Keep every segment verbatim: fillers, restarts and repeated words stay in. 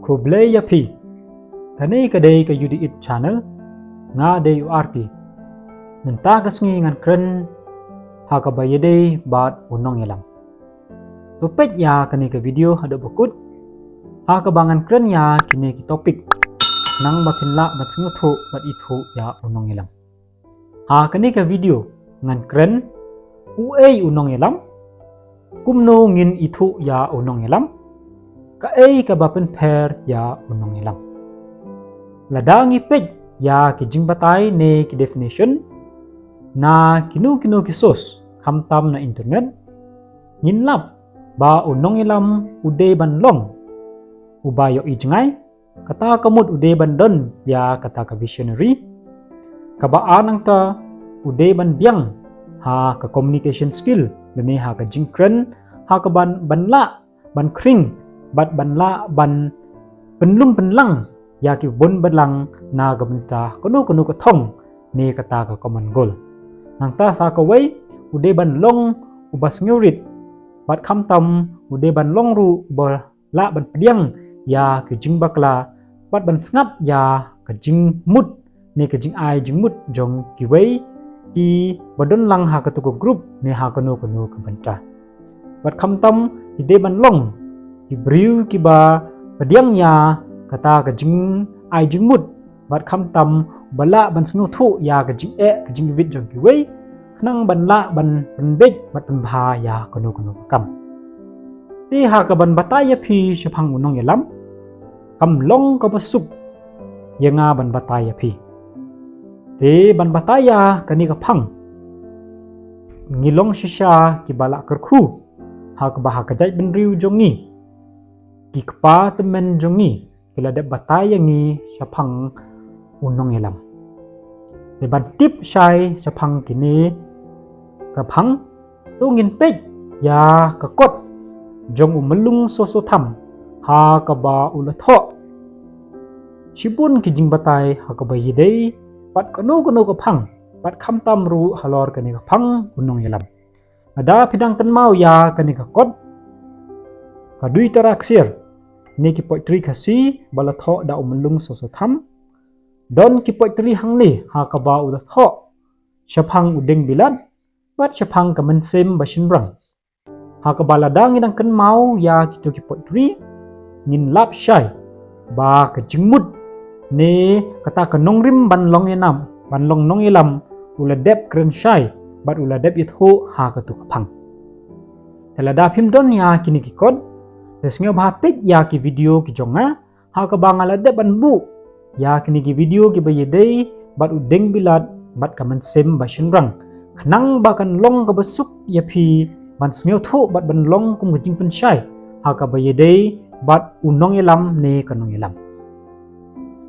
Khublei ïa phi. Kane ka dei ka U D It Channel. Nga dei u R P. Mynta ka sngi ngan kren ha kaba ïadei bad u nongïalam. To peit ïa kane ka video haduh ba kut ha kaba ngan kren ïa kine ki topic, nang ba phin lah ban sngewthuh bad ithuh ïa u nongïalam. Ha kane ka video ngan kren uei u nongïalam, kumno ngin ithuh ïa u nongïalam, kaei kaba pynpher ïa u nongïalam. Lada ngi peit ïa ki jingbatai ne ki definition na kino kino ki source, khamtam na internet, ngin lap ba u nongïalam u dei ban long uba ïohi jngai, kata ka mut u dei ban don ïa kata ka visionary, kaba ar nangta u dei ban biang ha ka communication skill lane ha ka jingkren, ha ka ban, ban lah ban khring bad ban lah ban pynlum pynlang ïa ki bun balang na ka bynta kano kano ka thong ne kata ka common goal. Nangta sa kawei, u dei ban long uba sngewrit bad khamtam u dei ban long ruh uba lah ban pdiang ïa ka jingbakla bad ban sngap ïa ka jingmut ne ka jingai jingmut jong kiwei kiba don lang ha kato ka group ne ha kano kano ka bynta. Bad khamtam ki dei ban long ki briew kiba pdiang ïa kata ka jingai jingmut bad khamtam ba lah ban sngewthuh ïa ka jingeh ka jingwit jong kiwei, khnang ban lah ban pynbeit bad pynbha ïa kano kano ka kam. Te ha kaban batai ïa phi shaphang u nongïalam, kam long kaba suk ïa nga ban batai ïa phi. Te ban batai ïa kane ka phang, ngi long shisha kiba la kyrkhu ha kaba ha ka jaitbynriew jong ngi, ki kpa tymmen jong ngi ki la dep batai ïa ngi shaphang u nongïalam. Te ban tip shai shaphang kine ka phang, to ngin peit ïa ka kot jong u Myllung Soso Tham ha kaba u la thoh shibun ki jingbatai ha kaba ïadei bad kano kano ka phang bad khamtam ruh halor kane ka phang u nongïalam. Lada phi dang kynmaw ïa kane ka kot, ka Duitara Ksiar ne ki poetry Khasi ba la thoh da u Myllung Soso Tham, don ki poetry hangne ha kaba u la thoh shaphang u dieng bilat bad shaphang ka mynsiem ba shynrang. Ha kaba lada ngi dang kynmaw ïa kito ki poetry, ngin lap shai ba ka jingmut ne kata ka nongrim ban long ïalam, ban long nongïalam, u la dep kren shai bad u la dep ïathuh ha kato ka phang. Te lada phim don ïa kine ki kot, te sngewbha peit ïa ki video ki jong nga ha kaba nga la dep ban buh ïa kine ki video kiba ïadei bad u dieng bilat bad ka mynsiem ba shynrang, khnang ba kan long kaba suk ïa phi ban sngewthuh bad ban long kum ka jingpynshai ha kaba ïadei bad u nongïalam ne ka nongïalam.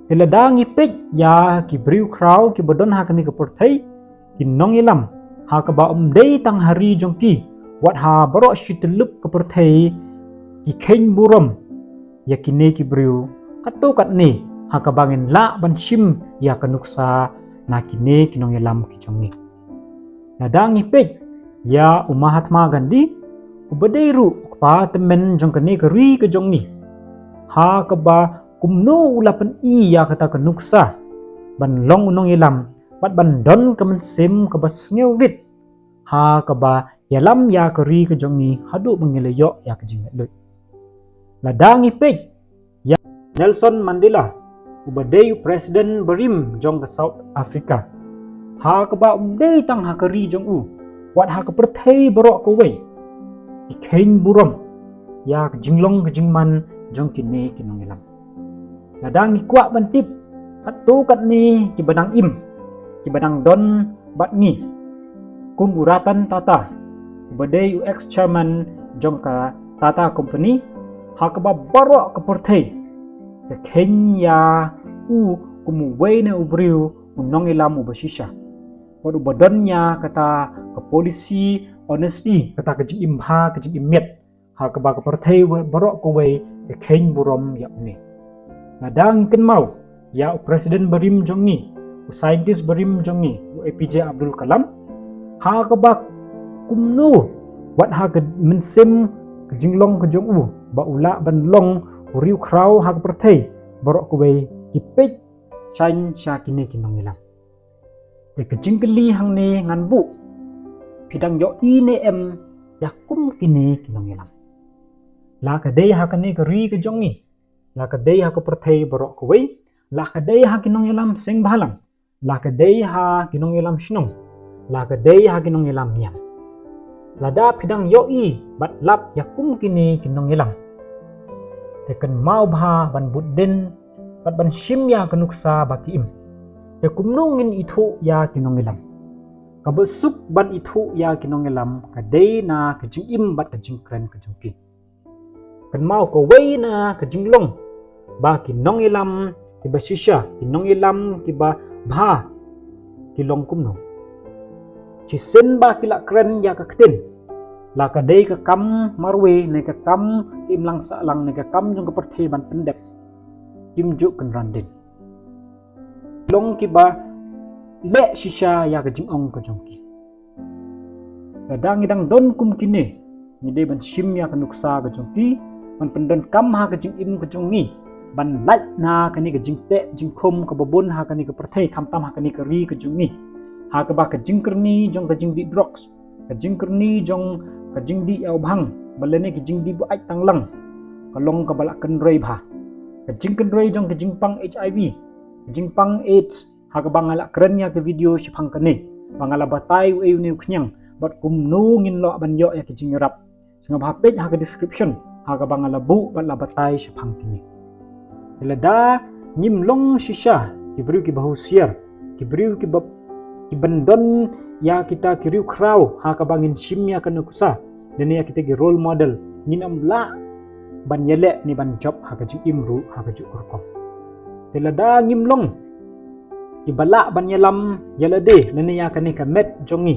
Te lada ngi peit ïa ki briew khraw kiba don ha kane ka pyrthei, ki nongïalam, ha kaba ym dei tang ha ri jong ki, wat ha baroh shi tyllup ka pyrthei ki kheiñ burom ïa kine ki briew katto katne ha kaba ngin lah ban shim ïa ka nuksa na kine ki nongïalam ki jong ngi. Lada ngi peit ïa u Mahatma Gandhi, uba dei ruh u kpa tymmen jong kane ka ri ka jong ngi, ha kaba kumno u la pyni ïa kata ka nuksa ban long u nongïalam bad ban don ka mynsiem kaba sngewrit ha kaba ïalam ïa ka ri ka jong ngi haduh ba ngi la ïoh ïa ka jinglaitluid. Lada ngi peit ïa Nelson Mandela, uba dei u president barim jong ka South Africa, ha kaba ym dei tang ha ka ri jong u, wat ha ka pyrthei baroh kawei ki kheiñ burom ïa ka jinglong ka jingman jong kine ki nongïalam. Lada ngi kwah ban tip katto katne kiba dang im, kiba dang don bad ngi, kum u Ratan Tata, uba dei u ex chairman jong ka Tata Company, ha kaba baroh ka pyrthei ka kheiñ ïa u kum uwei na u briew u nongïalam uba shisha, bad uba don ïa kata ka policy honesty, kata ka jingim bha, ka jingim miat, ha kaba ka pyrthei baroh kawei ka kheiñ burom ïa une. Lada ngi kynmaw ïa u president barim jong ngi, u scientist barim jong ngi, u A P J Abdul Kalam, ha kaba kumno wat ha ka mynsiem ka jinglong ka jong u ba u lah ban long u riewkhraw ha ka pyrthei baroh kawei ki peit shane sha kine ki nongïalam. Te ka jingkylli hangne ngan buh, phi dang ïohi ne em ïa kum kine ki nongïalam? La ka dei ha kane ka ri ka jong ngi, la ka dei ha ka pyrthei baroh kawei, la ka dei ha ki nongïalam seng bhalang, la ka dei ha ki nongïalam shnong, la ka dei ha ki nongïalam niam. Lada phi dang ïohi bad lap ïa kum kine ki nongïalam, te kynmaw bha ban bud dien bad ban shim ïa ka nuksa ba ki im. Te kumno ngin ithuh ïa ki nongïalam? Kaba suk ban ithuh ïa ki nongïalam ka dei na ka jingim bad ka jingkren ka jong ki. Kynmaw, kawei na ka jinglong ba ki nongïalam kiba shisha, ki nongïalam kiba bha, ki long kumno? Shisien ba ki la kren ïa ka ktien, la ka dei ka kam marwei ne ka kam ka imlang sahlang ne ka kam jong ka pyrthei ban pyndep, kim ju kynran dien. Long kiba leh shisha ïa ka jingong ka jong ki. Lada ngi dang don kum kine, ngi dei ban shim ïa ka nuksa ka jong ki, ban pyndonkam ha ka jingim ka jong ngi, ban lait na kane ka jingteh jingkhum kaba bun ha kane ka pyrthei, khamtam ha kane ka ri ka jong ngi. Ha kaba ka jingkyrni jong ka jingdih drugs, ka jingkyrni jong ka jingdih ïa u bhang, ba lane ka jingdih buaid tang lang, ka long kaba la kynrei bha. Ka jingkynrei jong ka jingpang HIV, ka jingpang AIDS, ha kaba nga la kren ïa ka video shaphang kane, ba nga la batai uei une u khñiang bad kumno ngin lah ban ïoh ïa ka jingïarap. Sngap ha page ha ka description, ha kaba nga la buh bad la batai shaphang kine. Te lada ngim long shisha ki briew kiba husiar, ki briew kiba, kiban don ïa kita ki riewkhraw ha kaba ngin shim ïa ka nuksa, lane ïa kita ki role model, ngin ym lah ban ïaleh ne ban jop ha ka jingim ruh ha kajuh ka rukom. Te lada ngim long kiba lah ban ïalam ïa lade lane ïa kane ka met jong ngi,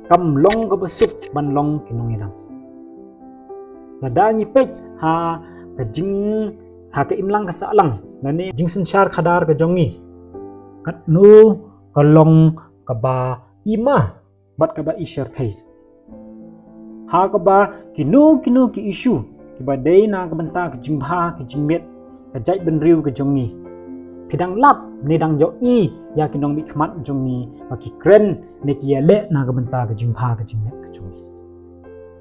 kam long kaba suk ban long ki nongïalam. Lada ngi peit ha ka jing, ha ka imlang ka sahlang lane jingsynshar khadar ka jong ngi, katno ka long kaba ima bad kaba i shyrkhei. Ha kaba kino kino ki issue kiba dei na ka bynta ka jingbha ka jingmiat ka jaitbynriew ka jong ngi, phi dang lap ne dang ïohi ïa ki nongmihkhmat jong ngi ba ki kren ne ki ïaleh na ka bynta ka jingbha ka jingmiat ka jong ngi?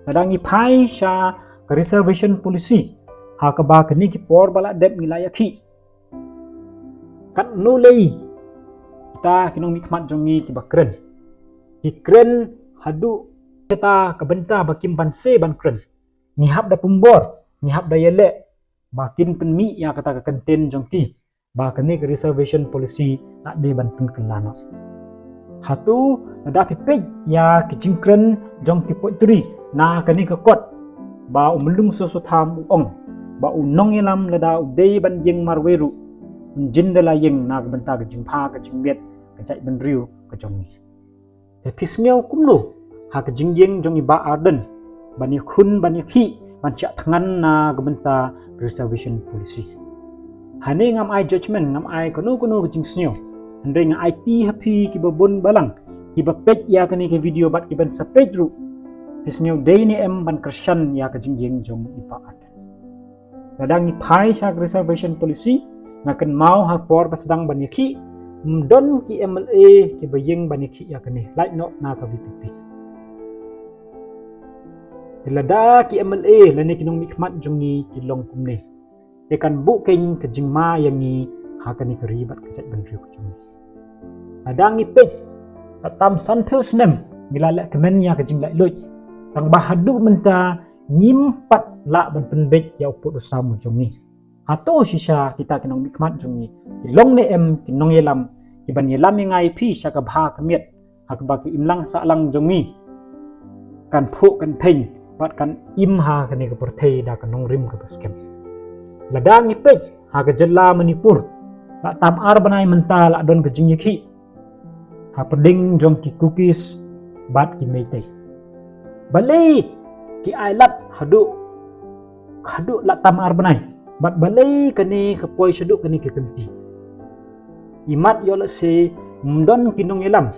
Lada ngi phai sha ka reservation policy, ha kaba kine ki por ba la dep ngi la ïakhih, katno lei kita ki nongmihkhmat jong ngi kiba kren? Ki kren haduh kata ka bynta ba kim banse ban kren. Ngi hap da pynbor, ngi hap da ïaleh ba kin pynmih ïa kata ka kyntien jong ki ba kane ka reservation policy la dei ban pynkylla noh. Hato lada phi peit ïa ki jingkren jong ki poetry na kane ka kot, ba u Myllung Soso Tham u ong ba u nongïalam lada u dei ban ïeng marwei ruh, un jin da la ïeng na ka bynta ka jingbha ka jingmiat ka jaitbynriew ka jong ngi. Te phi sngew kumno ha ka jingïeng jong i Bah Ardent ban ïakhun ban ïakhih ban shah thngan na ka bynta reservation policy? Hangne ngam ai judgment, ngam ai kano kano ka jingsngew, hynrei nga aiti ha phi kiba bun balang kiba peit ïa kane ka video bad kiban sa peit ruh, phi sngew dei ne em ban kyrshan ïa ka jingïeng jong i Bah Ardent? Lada ngi phai sha ka reservation policy, nga kynmaw ha por ba sdang ban ïakhih, ym don ki MLA kiba ïeng ban ïakhih ïa kane, lait noh na ka VPP. Te lada ki MLA lane ki nongmihkhmat jong ngi ki long kumne, te kan buh keiñ ka jingma ïa ngi ha kane ka ri bad ka jaitbynriew ka jong ngi. Lada ngi peit, la tam sanphew snem ngi la lehkmen ïa ka jinglaitluid, tangba haduh mynta ngim pat lah ban pynbeit ïa u pud u sam u jong ngi. Hato shisha kita ki nongmihkhmat jong ngi ki long ne em ki nongïalam kiban ïalam ïa nga ïa phi sha ka bha ka miat, ha kaba ka imlang sahlang jong ngi kan phuh kan pheiñ bad kan im ha kane ka pyrthei da ka nongrim kaba skhem? Lada ngi peit ha ka jylla Manipur, la tam ar bnai mynta la don ka jingïakhih hapdeng jong ki Kukis bad ki Meitei. Balei ki ai lad haduh, haduh la tam ar bnai, bad balei kane ka poi shaduh kane ka kynti? Imat ïoh lehse ym don ki nongïalam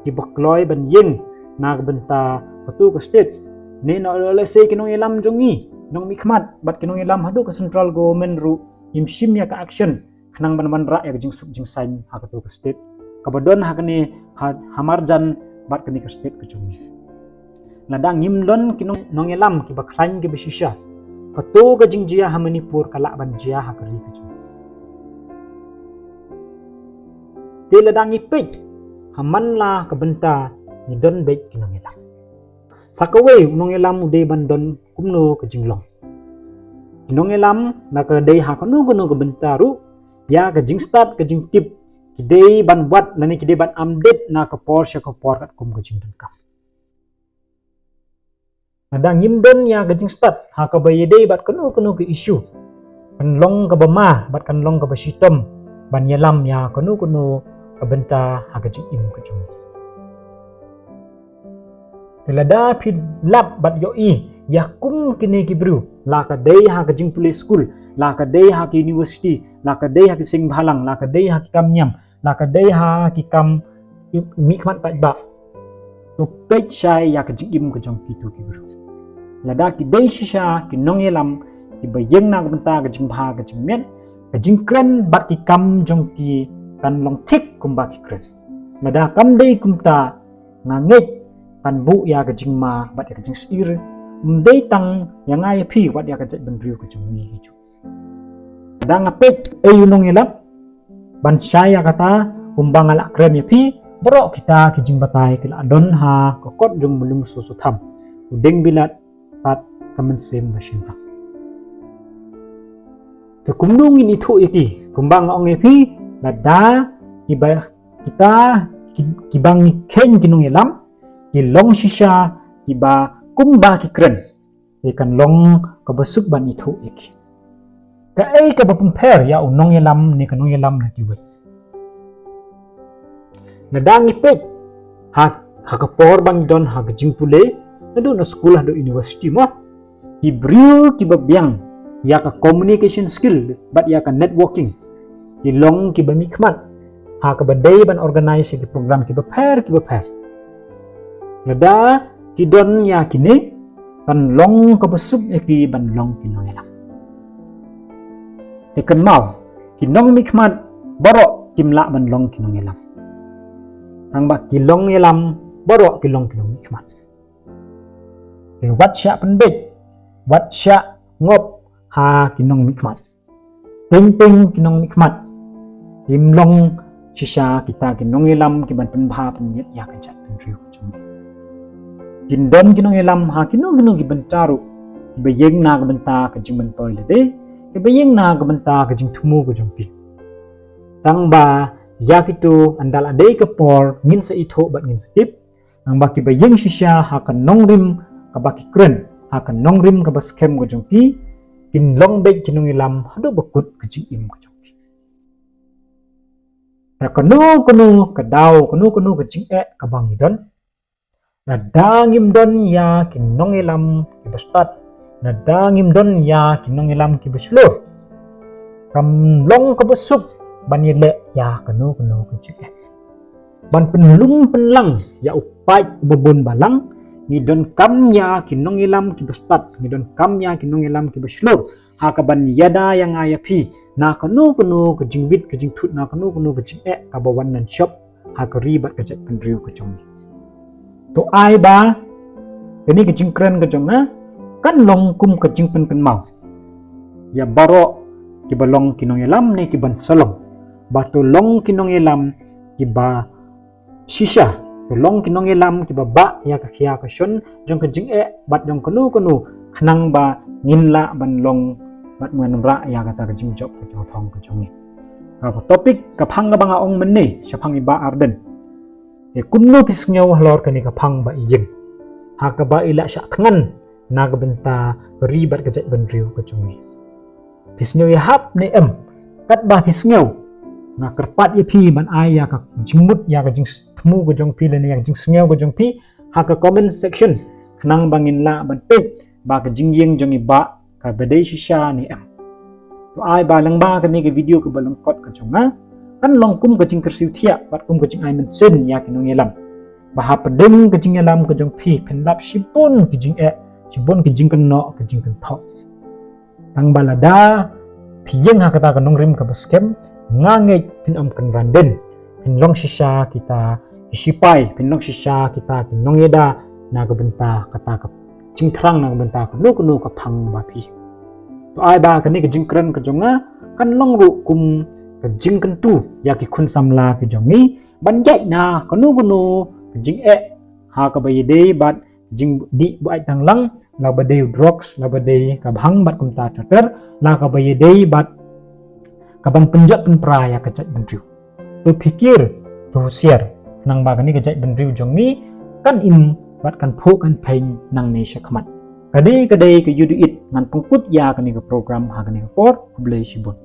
kiba kloi ban ïeng na ka bynta katu ka state, ne ïoh lehse ki nongïalam jong ngi nongmihkhmat bad ki nongïalam haduh ka central government ruh ngim shim ïa ka action khnang ban wanrah ïa ka jingsuk jingsaiñ ha kato ka state kaba don ha kane ha, ha marjan bad kane ka state ka jong ngi. Lada ngim don ki nong, nongïalam kiba khlaiñ kiba shisha, kato ka jingjia ha Manipur ka lah ban jia ha ka ri ka jong ngi. Te lada ngi peit ha man la ka bynta ngi don beit ki nongïalam. Sa kawei u nongïalam u dei ban don kumno ka jinglong. Ki nongïalam na ka dei ha kano kano ka bynta ruh, ïa ka jingstad ka jingtip ki dei ban wad lane ki dei ban update na ka por sha ka por katkum ka jingdonkam. Lada ngim don ïa ka jingstad ha kaba ïadei bad kano kano ka issue, kan long kaba ma bad kan long kaba shitom ban ïalam ïa kano kano ka bynta ha ka jingim ka jong ngi. Te lada phi lap bad ïohi ïa kum kine ki briew, la ka dei ha ka jingpule skul, la ka dei ha ka university, la ka dei ha ki seng bhalang, la ka dei ha ki kam niam, la ka dei ha ki kam mihkhmat paidbah, to peit shai ïa ka jingim ka jong kito ki briew. Lada ki dei shisha ki nongïalam kiba ïeng na ka bynta ka jingbha ka jingmiat, ka jingkren bad ki kam jong ki kan long thik kumba ki kren. Lada kam dei kumta, nga ngeit kan buh ïa ka jingma bad ïa ka jingsyier, ym dei tang ïa nga ïa phi wat ïa ka jaitbynriew ka jong ngi hi juh. Lada nga peit ei u nongïalam, ban shai ïa kata kumba nga la kren ïa phi, baroh kita ki jingbatai ki la don ha ka kot jong u Myllung Soso Tham, u dieng bilat bad ka mynsiem ba shynrang. Te kumno ngin ithuh ïa ki, kumba nga ong ïa phi, lada kiba kita ki, kiba ngi kheiñ ki nongïalam ki long shisha kiba kumba ki kren, te kan long kaba suk ban ithuh ïa ki. Kaei kaba pynpher ïa u nongïalam ne ka nongïalam na kiwei? Lada ngi peit ha, ha ka por ba ngi don ha ka jingpule, naduh na skul haduh university mo, ki briew kiba biang ïa ka communication skill bad ïa ka networking ki long kiba mihkhmat ha kaba dei ban organise ïa ki program kiba pher kiba pher. Lada ki don ïa kine, kan long kaba suk ïa ki ban long ki nongïalam. Te kynmaw, ki nongmihkhmat baroh kim lah ban long ki nongïalam. Tangba ki nongïalam baroh ki long ki nongmihkhmat. Te wat shah pynbeit, wat shah ngop ha ki nongmihkhmat. Teng teng ki nongmihkhmat kim long shisha kita ki nongïalam kiban pynbha pynmiat ïa ka jaitbynriew ka jong ngi. Kin don ki nongïalam ha kino kino ki bynta ruh, kiba ïeng na ka bynta ka jingmyntoi lade, kiba ïeng na ka bynta ka jingthmu ka jong ki. Tangba ïa kito, ynda la dei ka por, ngin sa ithuh bad ngin sa tip. Nangba kiba ïeng shisha ha ka nongrim kaba ki kren, ha ka nongrim kaba skhem ka jong ki, kin long beit ki nongïalam haduh ba kut ka jingim ka jong ki. Te kano kano ka daw, kano kano ka jingeh kaba ngi don, lada ngim don ïa ki nongïalam kiba stad, lada ngim don ïa ki nongïalam kiba shlur, kam long kaba suk ban ïaleh ïa kano kano ka jingeh. Ban pynlum pynlang ïa u paid uba bun balang, ngi donkam ïa ki nongïalam kiba stad, ngi donkam ïa ki nongïalam kiba shlur, ha kaban ïada ïa nga ïa phi na kano kano ka jingwit ka jingthut, na kano kano ka jingeh kaba wan nang shop ha ka ri bad ka jaitbynriew ka jong ngi. To ai ba kane ka jingkren ka jong nga kan long kum ka jingpynkynmaw ïa baroh kiba long ki nongïalam ne kiban sa long, ba to long ki nongïalam kiba shisha, to long ki nongïalam kiba bah ïa ka khia ka shon jong ka jingeh bad jong kano kano, khnang ba ngin lah ban long bad ngin wanrah ïa kata ka jingjop ka jingthong ka jong ngi. Ka topic, ka phang kaba nga ong mynne shaphang i Bah Ardent. Te kumno phi sngew halor kane ka phang ba i ïeng, ha kaba i la shah thngan na ka bynta ka ri bad ka jaitbynriew ka jong ngi? Phi sngew ïahap ne em? Katba phi sngew, nga kyrpad ïa phi ban ai ïa ka jingmut, ïa ka jingthmu ka jong phi lane ïa ka jingsngew ka jong phi ha ka comment section, khnang ba ngin lah ban peit ba ka jingïeng jong i Bah kaba dei shisha ne em. To ai ba lyngba kane ka video kaba lyngkot ka jong nga, kan long kum ka jingkyrsiew thiah bad kum ka jingai mynsiem ïa ki nongïalam, ba hapdeng ka jingïalam ka jong phi phin lap shibun ki jingeh shibun ki jingkynnoh, ki jingkynthoh. Tang ba lada phi ïeng ha kata ka nongrim kaba skhem, nga ngeit phin ym kynran dien. Phin long shisha kita ki sipai, phin long shisha kita ki nongïada na ka bynta kata ka jingthrang, na ka bynta kano kano ka phang ba phi. To ai ba kane ka jingkren ka jong nga kan long ruh kum ka jingkyntu ïa ki khun samla ki jong ngi ban ïaid na kano kano ka jingeh ha kaba ïadei bad jingdih buaid tang lang, la ba dei drugs, la ba dei ka bhang bad kumta ter ter, la kaba ïadei bad ka ban pynjot pynpra ïa ka jaitbynriew. To phikir, to husiar, nang ba kane ka jaitbynriew jong ngi kan im bad kan phuh kan phein nangne shakhmat. Ka dei ka dei ka ïuh duh it ngan pynkut ïa kane ka program ha kane ka por. Khublei shibun.